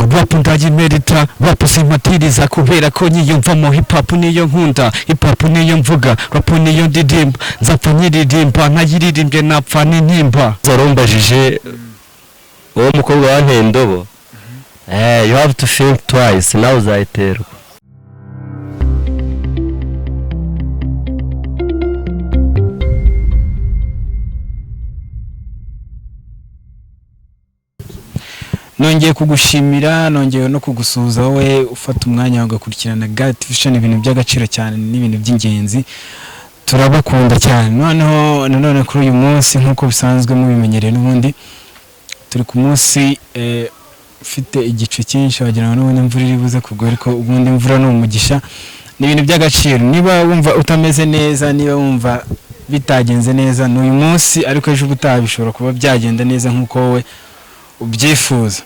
Ngo rap ndayimerita, rap simpatiriza kubera ko nyiyumvamo. Hip hop niyo nkunda, hip hop niyo mvuga, rap niyo ndirimba, nzapfa nyiririmba, ntayiririmbye napfa n'intimba. Warumbajije uwo mukobwa wanteye indobo, you have to think twice, nawe uzayiterwa. Nongeye kugushimira, nongeye no kugusuhuza wowe ufata umwanya ugakurikirana Gati Vision, ibintu by'agaciro cyane n'ibintu by'ingenzi, turabakunda cyane. Noneho nanone kuri uyu munsi, nk'uko bisanzwe mubimenyereye, n'ubundi turi ku munsi ufite igicu cyinshi, wagira ngo n'ubundi imvura iri buze kugwa, ariko ubundi imvura ni umugisha, ni ibintu by'agaciro. Niba wumva utameze neza, niba wumva bitagenze neza, ni uyu munsi, ariko ejo ubutaha bishobora kuba byagenda neza nk'uko wowe ubyifuza.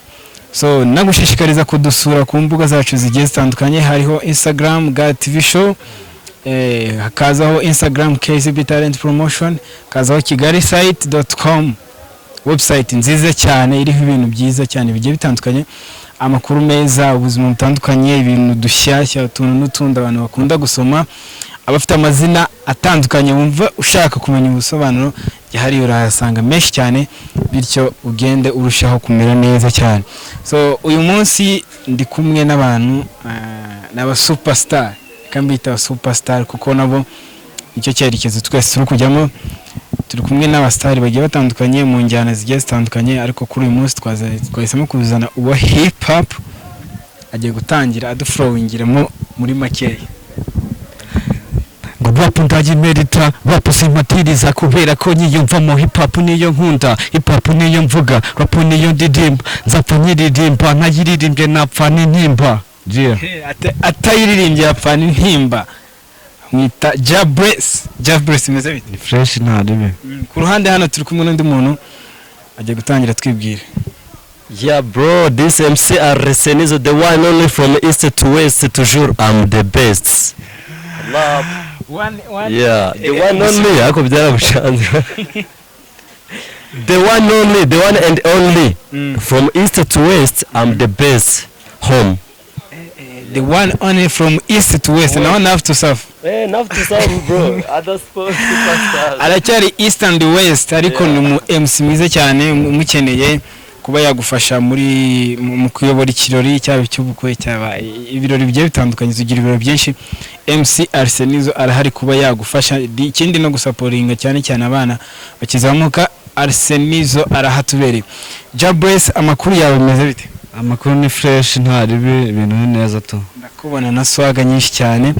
So nagushishikariza kudusura ku mbuga zacu zigiye zitandukanye. Hariho Instagram Gad TV Show, hakazaho Instagram KCB Talent Promotion, hakazaho kigalisite.com, website nziza cyane iriho ibintu byiza cyane bigiye bitandukanye, amakuru meza, ubuzima butandukanye, ibintu dushyashya, utuntu n'utundi abantu bakunda gusoma, abafite amazina atandukanye wumva ushaka kumenya ubusobanuro, jya hariya urahasanga menshi cyane, bityo ugende urushaho kumera neza cyane. So uyu munsi ndi kumwe n'abantu, n'aba superstar, reka mbita aba superstar kuko nabo nicyo cyerekezo twese turi kujyamo. Turi kumwe n'abasitari bagiye batandukanye mu njyana zigiye zitandukanye, ariko kuri uyu munsi twahisemo kuzana uwa hip hop, agiye gutangira aduflowingiramo muri makeya. Ngo rap ndayimerita, rap simpatiriza kubera ko nyiyumvamo. Hip hop niyo nkunda, hip hop niyo mvuga, rap niyo ndirimba, nzapfa nyiririmba, ntayiririmbye napfa n'intimba. Yeah. Atayiririmbye yapfana intimba. Mwita Jabresi. Jabresi, imeze bite? Ni fresh, nta ribi. Ku ruhande hano turi kumwe n'undi muntu, agiye gutangira twibwira. Yeah bro, this MC Arsenizo, the one only from east to west, toujours I'm the best. Love. Yeah, the one only, ariko byaramucanze. The one only, the one and only. From east to west, I'm the best. Home. The one only from east to west, naho north to south. Eh, not to south bro. Other sports superstars. Aracyari east and west, ariko ni umu MC mwiza cyane, umukeneye kuba yagufasha muri mu kuyobora ikirori, cyaba icy'ubukwe, cyaba ibirori bigiye bitandukanye, tugira ibirori byinshi, MC Arsenizo arahari kuba yagufasha. Ikindi no gusaporinga cyane cyane abana bakizamuka, Arsenizo arahatubereye. Jabres, amakuru yawe meze bite? Amakuru ni fresh, nta ribi, ibintu ni neza tu. Ndakubona na swaga nyinshi cyane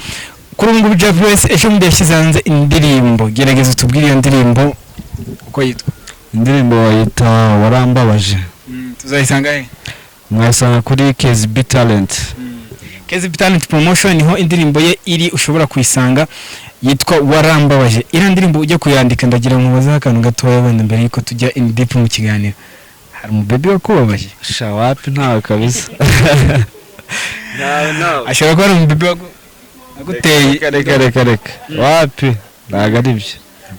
kuri ubu ngubu. Jabres, ejo bundi yashyize hanze indirimbo, gerageza utubwire iyo ndirimbo uko yitwa. Indirimbo bayita Warambabaje. Tuzayisanga he? Mwayisanga kuri KSB Talent. KSB Talent Promotion niho indirimbo ye iri, ushobora kuyisanga, yitwa Warambabaje. Iriya ndirimbo ujya kuyandika, ndagira ngo mubazeho akantu gatoya wenda mbere yuko tujya in deep mu kiganiro. Hari umubebi wakubabaje? Sha, wapi, ntawe kabisa. Ashobora kuba ari umubebi waguteye. Reka reka reka reka, wapi, ntabwo ari byo.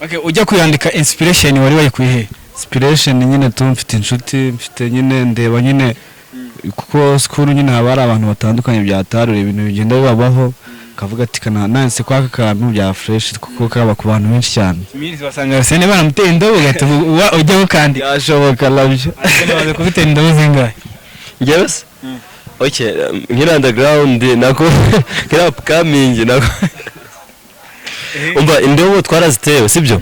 Okay, ujya kuyandika inspiration wari wayikuye he? Inspiration nyine tu, mfite inshuti, mfite nyine, ndeba nyine kuko school nyine haba hari abantu batandukanye byatarura ibintu bigenda bibabaho, kavuga ati kana nanditse kwaka kantu bya fresh kuko kaba ku bantu benshi cyane. Iminsi wasanga Arsene baramuteye indobo ugahita ujya gukandika. Byashoboka nabyo. Arsene baze kugutera indobo zingahe? Njyewe se? Okay, nkiri underground nako nkiri upcoming nako. Umva, indobo twarazitewe, sibyo?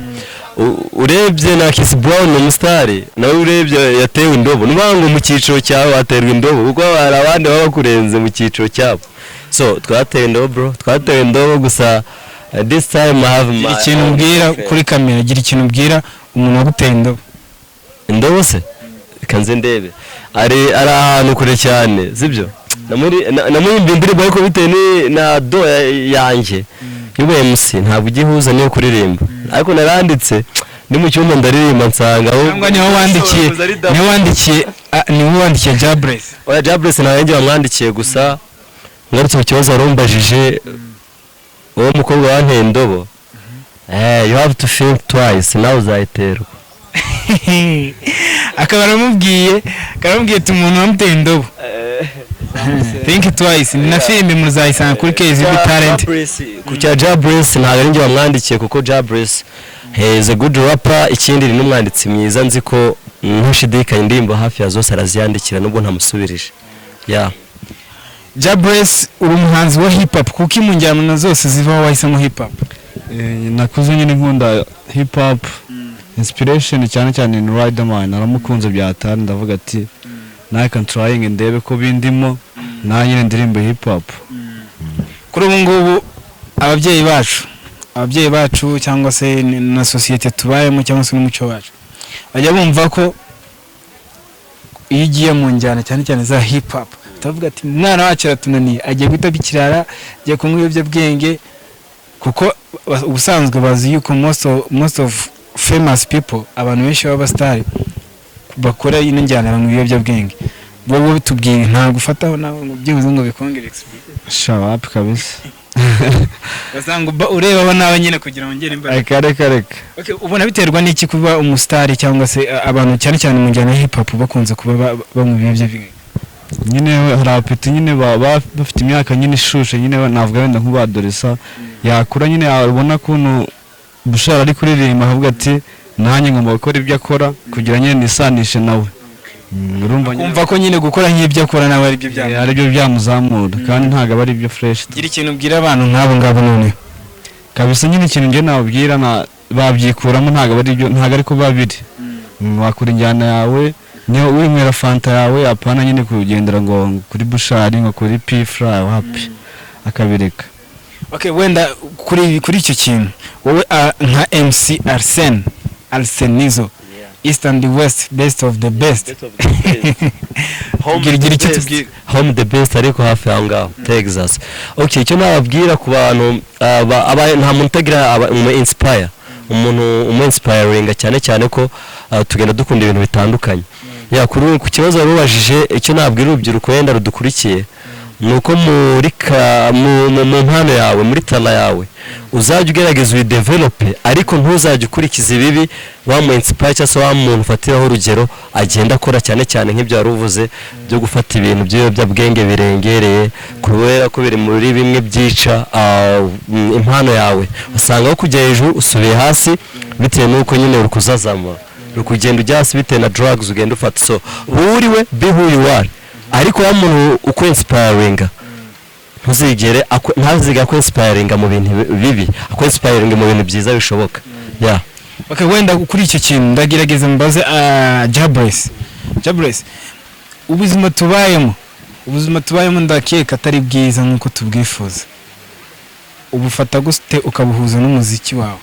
Urebye na Kiss Brown ni umusitari, nawe urebye yatewe indobo. Nuvuga ngo mu cyiciro cyawe waterwa indobo kuko hari abandi baba bakurenze mu cyiciro cyabo. So twatewe indobo bro, twatewe indobo gusa, this time I have my Gira ikintu own ubwira friend. kuri kamera, gira ikintu ubwira umuntu waguteye indobo. Indobo se? Reka nze ndebe. Ari ahantu kure cyane, sibyo? Namuririmba indirimbo, ariko bitewe na do yanjye y'ubu MC ntabwo ujya ihuza n'iyo kuririmba, ariko naranditse ndi mu cyumba ndaririmba nsanga aho Cyangwa niho wandikiye, niho wandikiye, niho wandikiye Jabresi? Oya, Jabresi nta yanjye wamwandikiye. Gusa ngarutse ku kibazo warumbajije, uwo mukobwa wanteye indobo, you have to think twice, nawe uzayiterwa. Akaba aramubwiye ati umuntu wamuteye indobo. Think Twice ni na filime, muzayisanga kuri KZB Talent. Ku cya Jabres, ntabwo ari njye wamwandikiye, kuko Jabres, he is a good rapper. Ikindi, ni n'umwanditsi mwiza. Nzi ko ntushidikanya, indirimbo hafi ya zose araziyandikira nubwo ntamusubirije, yeah. Jabres, uri umuhanzi wa hip hop, kuko mu njyana zose zivaho wahisemo hip hop? Nakuze nyine nkunda hip hop, inspiration cyane cyane ni Riderman. Naramukunze byatari, ndavuga ati nawe can trying ndebe ko bindimo, nawe nyine ndirimbe hip hop. Kuri ubu ngubu ababyeyi bacu cyangwa se na sosiyete tubayemo cyangwa se n'umuco wacu, bajya bumva ko iyo ugiye mu njyana, cyane cyane za hip hop, utavuga ati umwana wacu aratunaniye, agiye guhita ikirara, agiye kunywa ibiyobyabwenge, kuko ubusanzwe bazi yuko most of famous people, abantu benshi b'abasitari bakora ino njyana, banywa ibiyobyabwenge. Wowe tubwiye, ntabwo ufataho nawe ngo byibuze ngo bikongere experience? Sha, wapi kabisa. Basanga urebaho nawe nyine kugira ngo wongere imbaraga. Reka, reka, reka. Okay, ubona biterwa n'iki kuba umusitari cyangwa se abantu cyane cyane mu njyana ya hip hop bakunze kuba banywa ibiyobyabwenge? Nyine hari abapeti nyine baba bafite imyaka nyine ishushe nyine, navuga wenda nk'ubadoresa yakura nyine, yabona ukuntu Bushara ari kuririmba, akavuga ati nanjye ngomba gukora ibyo akora kugira nyine nisanishe nawe. Urumva nyine. Kumva ko nyine gukora nk'ibyo akora nawe aribyo byaba aribyo byamuzamura, kandi ntabwo aba ari byo fresh. Gira ikintu ubwira abantu nk'abo ngabo noneho. Kabisa nyine, ikintu njye nababwira na babyikuramo, ntabwo ari byo, ntabwo ariko biba biri. Wakora injyana yawe niyo winywera fanta yawe, apana nyine kugendera ngo kuri Bushari, ngo kuri P-Fla, wapi, akabireka. Okay, wenda kuri icyo kintu, wowe nka MC Arsene, Arsenizo, East and the West, best of the best, gira icyo tubwira. Home the best, ariko hafi aho ngaho Texas. Okay, icyo nababwira ku bantu nta muntu utagira umu inspire, umuntu umu inspiringa, cyane cyane ko tugenda dukunda ibintu bitandukanye. Ya, kuri ku kibazo warubajije, icyo nabwira urubyiruko wenda rudukurikiye ni uko muri ka mu, mu, mu mpano yawe, muri talent yawe, uzajya ugerageza uyidevelope, ariko ntuzajya ukurikiza ibibi wa mu inspire cyangwa se wa muntu ufatiraho urugero agenda akora, cyane cyane nk'ibyo wari uvuze byo gufata ibintu by'ibiyobyabwenge birengereye, kubera ko biri muri bimwe byica impano yawe. Usanga aho kujya hejuru usubiye hasi, bitewe n'uko nyine uri kuzazama, uri kugenda ujya hasi bitewe na drugs ugenda ufata. So uriwe, be who you are, ariko wa muntu ukwinspiringa ntuzigere ntazigere akwinspiringa mu bintu bibi, akwinspiringa mu bintu byiza bishoboka, yeah. Okay, wenda kuri icyo kintu ndagerageza mbaze Jabres. Jabres, ubuzima tubayemo ndakeka atari bwiza nk'uko tubwifuza. Ubufata gute ukabuhuza n'umuziki wawe?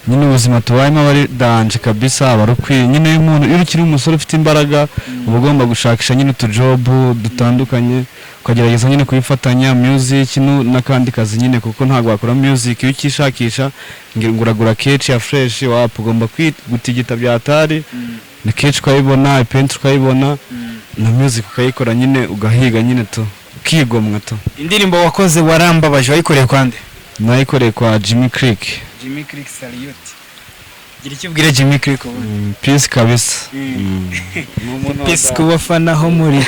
Nyine ubuzima tubayemo aba ari danger kabisa, aba ari ukwiye nyine. Iyo umuntu, iyo ukiri umusore ufite imbaraga, uba ugomba gushakisha nyine utujobu dutandukanye, ukagerageza nyine kubifatanya music n'akandi kazi nyine, kuko ntabwo wakora music iyo ukishakisha ngo uragura keci ya fresh, wapi. Ugomba gutigita bya tari na keci ukayibona, ipenti ukayibona, na music ukayikora nyine, ugahiga nyine tu, ukigomwa tu. Indirimbo wakoze "Warambabaje" wayikoreye kwande? Nayikoreye kwa Jimmy Click. Jimmy Click, salute. Gira icyo ubwira Jimmy Click ubundi. Peace kabisa. Peace ku bafana ho muri.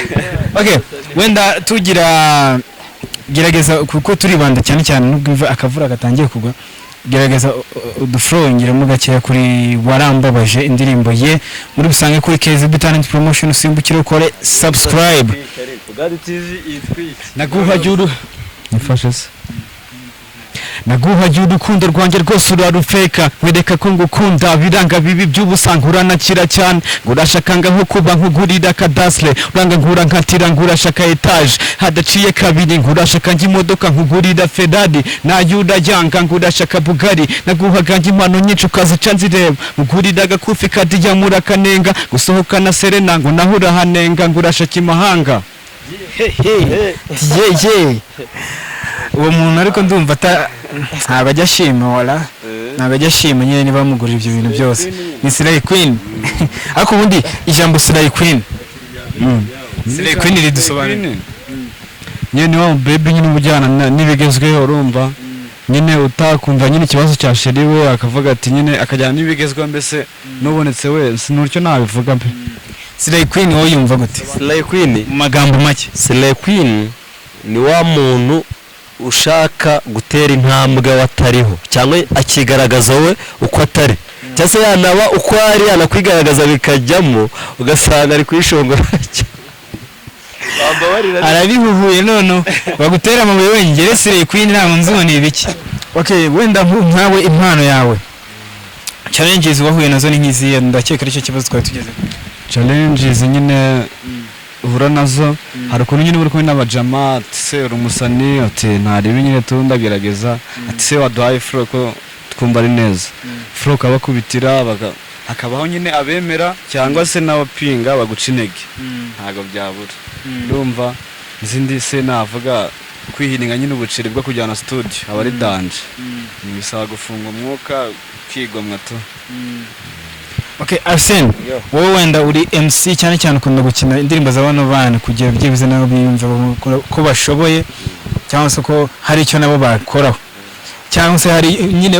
Okay, wenda tugira gerageza, kuko turibanda cyane cyane nubwo imvura, akavura gatangiye kugwa, gerageza uduflowingiremo gakeya kuri "Warambabaje", indirimbo ye muri busange kuri KZB Talent Promotion. Usimbukire ukore subscribe. Naguhaye uru nifashe se, naguhaye urukundo rwanjye rwose urarufeka, nkwereka ko ngukunda, biranga bibi by'ubusa, uranakira cyane, ngo urashaka ngaho kuba nkugurira kadasire, uranga nkura nkatira, ngo urashaka etaje hadaciye kabiri, ngo urashaka njye imodoka nkugurira Ferrari, nayo urayanga, ngo urashaka Bugari. Naguhaga njye impano nyinshi ukazica nzireba, nkugurira agakufi kadiyamura urakanenga, gusohokana Serena ngo naho urahanenga, ngo urashaka imahanga. Ye, uwo muntu ariko ndumva ata ntabwo ajya ashima, wala ntabwo ajya ashima nyine niba bamugurira ibyo bintu byose. Ni Slay Queen. Ariko ubundi ijambo Slay Queen, Slay Queen ridusobanura? Nyine ni wa baby nyine uba ujyana n'ibigezweho, urumva nyine utakumva nyine ikibazo cya chéri we, akavuga ati nyine akajyana n'ibigezweho, mbese n'ubonetse wese n'utyo nabivuga mpe. Slay Queen wowe yumva gute? Slay Queen. Mu magambo make. Slay Queen. Ni wa muntu ushaka gutera intambwe we atariho, cyangwa akigaragaza we uko atari, cyangwa se yanaba uko ari yanakwigaragaza bikajyamo, ugasanga ari kwishongora. Arabihuhuye none bagutera amabuye wenyine. Slay Queen, ntabwo nzi ngo ni ibiki. Okay, wenda nkawe impano yawe, challenges wahuye nazo ni nk'izihe? Ndakeka aricyo kibazo twari tugeze. Challenges nyine uhura nazo, hari ukuntu nyine uri kumwe n'abajama, ati: "Se uri umusani?" Ati: "Ntaribi nyine tu, ndagerageza." Ati: "Se waduhaye flow ko twumva ari neza?" Flow ukabakubitira, hakabaho nyine abemera cyangwa se n'abapinga baguca intege, ntabwo byabura. Ndumva izindi se navuga kwihiringa nyine ubuceri bwo kujyana studio aba ari danger, bisaba gufunga umwuka, ukigomwa tu. Okay, Arsene, wowe wenda uri MC, cyane cyane ukunda gukina indirimbo za bano bana kugira byibuze nabo biyumve ko bashoboye, cyangwa se ko hari icyo nabo bakoraho, cyangwa se hari nyine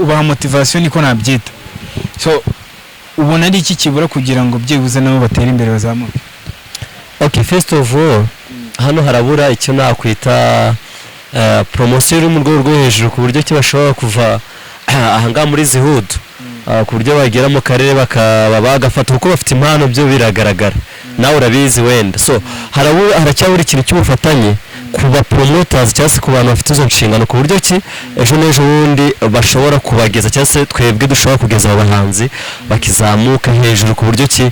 ubaha motivation, niko nabyita. So ubona ari iki kibura kugira ngo byibuze nabo batere imbere, bazamuke? Okay, first of all, hano harabura icyo nakwita promotion iri mu rwego rwo hejuru, ku buryo ki bashobora kuva ahangaha muri zihudu, ku buryo bagera mu karere bakaba bagafata, kuko bafite impano, byo biragaragara, nawe urabizi wenda. So haracyabura ikintu cy'ubufatanye ku ba promoters cyangwa se ku bantu bafite izo nshingano, ku buryo ki ejo n'ejo bundi bashobora kubageza, cyangwa se twebwe dushobora kugeza abo bahanzi bakizamuka hejuru, ku buryo ki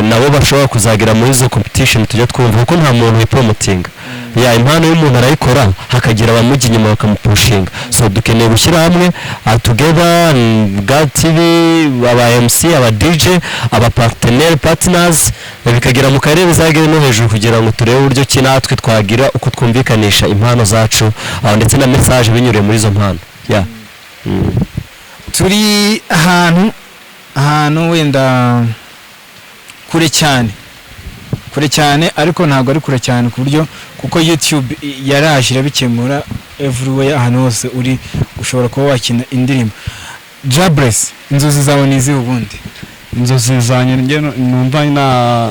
nabo bashobora kuzagera muri izo competition tujya twumva, kuko nta muntu wipromotinga ya impano y'umuntu, arayikora hakagira abamujya inyuma bakamupushinga. So dukeneye gushyira hamwe, together, God TV, aba MC, aba DJ, aba partenaire, partners, bikagera mu karere, bizagere no hejuru, kugira ngo turebe uburyo ki natwe twagira uko twumvikanisha impano zacu, ndetse na message binyuriye muri izo mpano, yeah. Turi ahantu wenda kure cyane, kure cyane, ariko ntabwo ari kure cyane ku buryo, kuko YouTube yaraje irabikemura everywhere, ahantu hose uri ushobora kuba wakina indirimbo. Jabless, inzozi zawe ni izihe ubundi? Inzozi zanjye njye numva na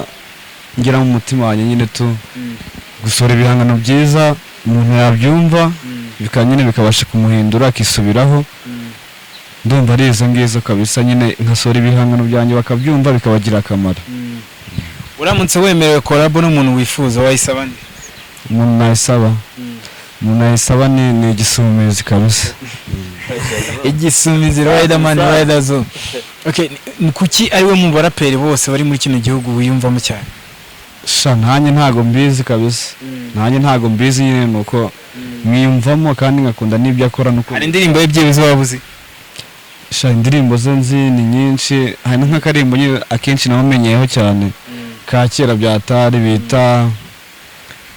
ngira mu mutima wanjye nyine tu, gusohora ibihangano byiza, umuntu yabyumva bikaba nyine bikabasha kumuhindura akisubiraho. Ndumva ari izo ngizo kabisa nyine, nkasohora ibihangano byanjye bakabyumva bikabagirira akamaro. Uramutse wemerewe collabo n'umuntu wifuza, wayisaba nde? Umuntu nayisaba ni Igisumizi kabisa. Igisumizi Riderman, Riderzo. Okay, ni kuki ari we mu baraperi bose bari muri kino gihugu wiyumvamo cyane? Sha, nanjye ntago mbizi kabisa, nanjye ntago mbizi nyine, nuko mwiyumvamo kandi ngakunda n'ibyo akora nuko. Hari indirimbo ye byibuze waba uzi? Sha, indirimbo ze nzi ni nyinshi. Hari nk'akarimbo nyine akenshi namumenyeyeho cyane ka kera byatari bita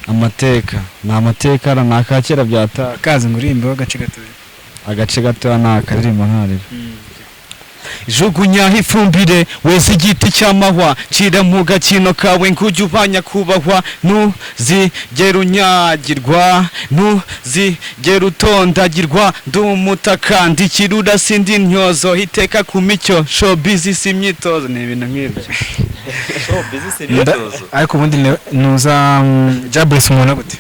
Amateka, ni amateka, ni aka kera byatari. Akazi ngo uririmbeho agace gatoya. Agace gatoya ni akaririmbo ntarira. Jugunyaho ifumbire, weze igiti cy'amahwa, cira mu gakino kawe ngujya uba nyakubahwa, ntuzigera unyagirwa, ntuzigera utondagirwa. Ndi umutaka, ndi ikirura, sindi intyozo, iteka ku micyo, showbiz si imyitozo. Ni ibintu nk'ibyo. Ariko ubundi nuza Jabless umubona gute?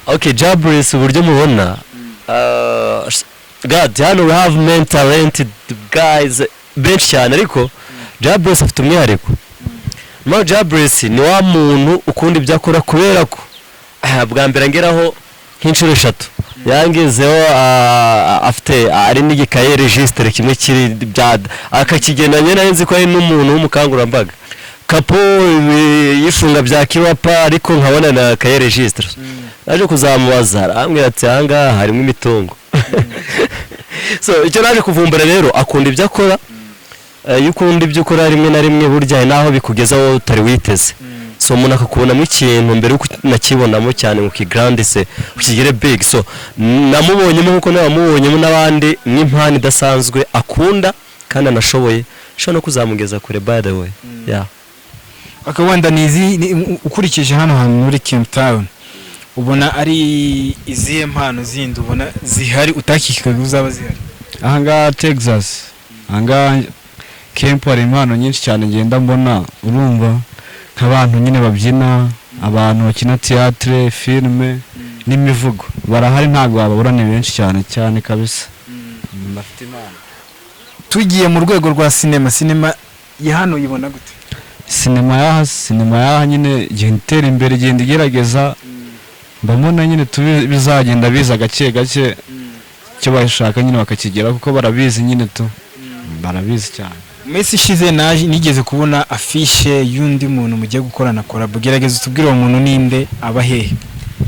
Okay, Jabris, uburyo mubona, God, hano we have many talented guys benshi cyane, ariko Jabris afite umwihariko. No, Jabris ni wa muntu ukunda ibyo akora, kubera ko bwa mbere ngeraho nk'inshuro eshatu yangezeho, afite ari n'igikaye registre kimwe kiri bya akakigendanye. Nari nzi ko ari n'umuntu w'umukangurambaga kapo yifunga bya kirapa, ariko nkabona na kaye registre. Naje kuzamubaza, arambwira ati: "Ahangaha harimo imitungo." So icyo naje kuvumbura rero, akunda ibyo akora. Iyo ukunda ibyo ukora, rimwe na rimwe burya hari n'aho bikugeza wowe utari witeze. So umuntu akakubonamo ikintu mbere yuko unakibonamo cyane ngo ukigrandise, ukigire big. So namubonyemo, nkuko nawe wamubonyemo n'abandi, nk'impano idasanzwe akunda kandi anashoboye, ishobora no kuzamugeza kure, by the way, yeah. Okay, wenda ni izi ukurikije hano hantu muri Cape Town, ubona ari izihe mpano zindi ubona zihari utakikaga uzaba zihari? Ahangaha Texas, ahangaha Camp, hari impano nyinshi cyane ngenda mbona. Urumva nk'abantu nyine babyina, abantu bakina théâtre, filime. n'imivugo. Barahari, ntabwo wababura, ni benshi cyane cyane kabisa. Bafite impano. Tugiye mu rwego rwa sinema, sinema ya hano uyibona gute? Sinema yaha nyine igenda itera imbere, igenda igerageza. Mbona nyine bizagenda biza gake gake, icyo bashaka nyine bakakigeraho, kuko barabizi nyine tu, barabizi cyane. Mu minsi ishize naje nigeze kubona afishe y'undi muntu mugiye gukorana collabo. Gerageza utubwire uwo muntu ninde, aba hehe?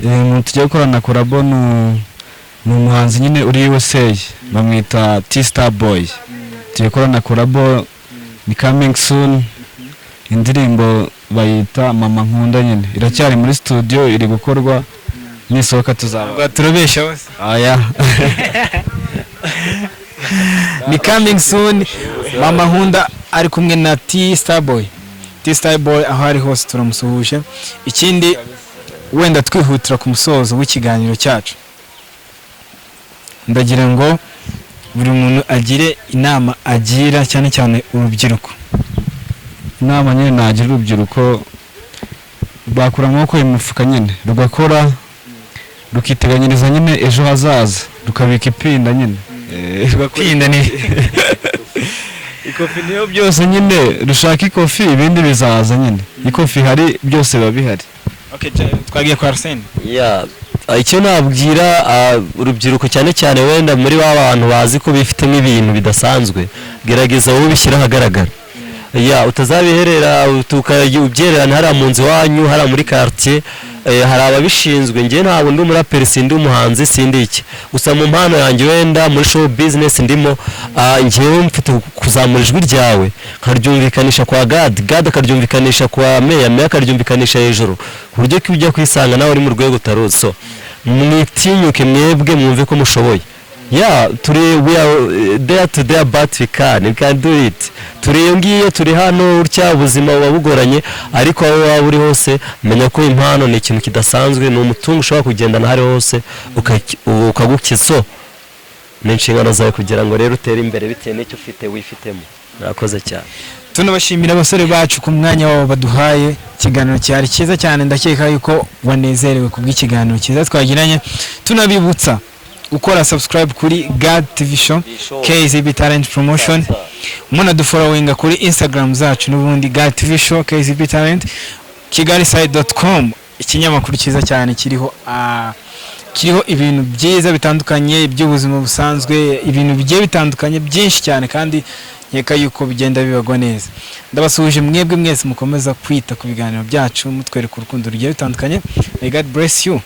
Umuntu tugiye gukorana collabo ni umuhanzi nyine uri USA, bamwita T Star Boy. Tugiye gukorana collabo, ni coming soon. Indirimbo bayita Mama Nkunda, nyine iracyari muri studio iri gukorwa, nisohoka tuzaba Ntabwo turabeshya hose. Aya. Ni coming soon, Mama Nkunda, ari kumwe na T Starboy. T Starboy aho ari hose turamusuhuje. Ikindi wenda twihutira ku musozo w'ikiganiro cyacu, ndagira ngo buri muntu agire inama agira, cyane cyane urubyiruko. Inama nyine nagira urubyiruko, bakura amaboko mu mifuka nyine rugakora, rukiteganyiriza nyine ejo hazaza, rukabika ipinda nyine. Pinda ni Ikofi niyo byose nyine. Rushaka ikofi, ibindi bizaza nyine. Ikofi hari, byose biba bihari. Okay, twagiye kwa Arsene. Yeah. Icyo nabwira urubyiruko, cyane cyane wenda muri ba bantu bazi ko bifitemo ibintu bidasanzwe, gerageza wowe ubishyire ahagaragara ya utazabiherera ubyererana hariya mu nzu iwanyu, hariya muri quartier. Hari ababishinzwe. Njye ntabwo ndi umuraperi, sindi umuhanzi, sindi iki, gusa mu mpano yanjye wenda muri show business ndimo. Njyewe mfite kuzamura ijwi ryawe nkaryumvikanisha kwa God, God akaryumvikanisha kwa meya, meya akaryumvikanisha hejuru, ku buryo ko ujya kwisanga nawe uri mu rwego utaruzi. So mwitinyuke mwebwe, mwumve ko mushoboye. Yeah, turi, we are there to there, but we can do it. Turi iyo ngiyo, turi hano utya, ubuzima buba bugoranye, ariko aho waba uri hose menya ko impano ni ikintu kidasanzwe, ni umutungo ushobora kugendana aho ari hose ukagukiza. So ni inshingano zawe kugira ngo rero utere imbere bitewe n'icyo ufite wifitemo. Murakoze cyane. Tunabashimira abasore bacu ku mwanya wabo baduhaye. Ikiganiro cyari cyiza cyane, ndakeka yuko wanezerewe ku bw'ikiganiro cyiza twagiranye. Tunabibutsa gukora subscribe kuri God TV Show, KZB Talent Promotion, munadufollowinga kuri Instagram zacu n'ubundi God TV Show, KZB Talent, kigaliside.com, ikinyamakuru cyiza cyane kiriho ibintu byiza bitandukanye by'ubuzima busanzwe, ibintu bigiye bitandukanye byinshi cyane, kandi nkeka yuko bigenda bibagwa neza. Ndabasuhuje mwebwe mwese mukomeza kwita ku biganiro byacu, mutwereka urukundo rugiye rutandukanye. May God bless you.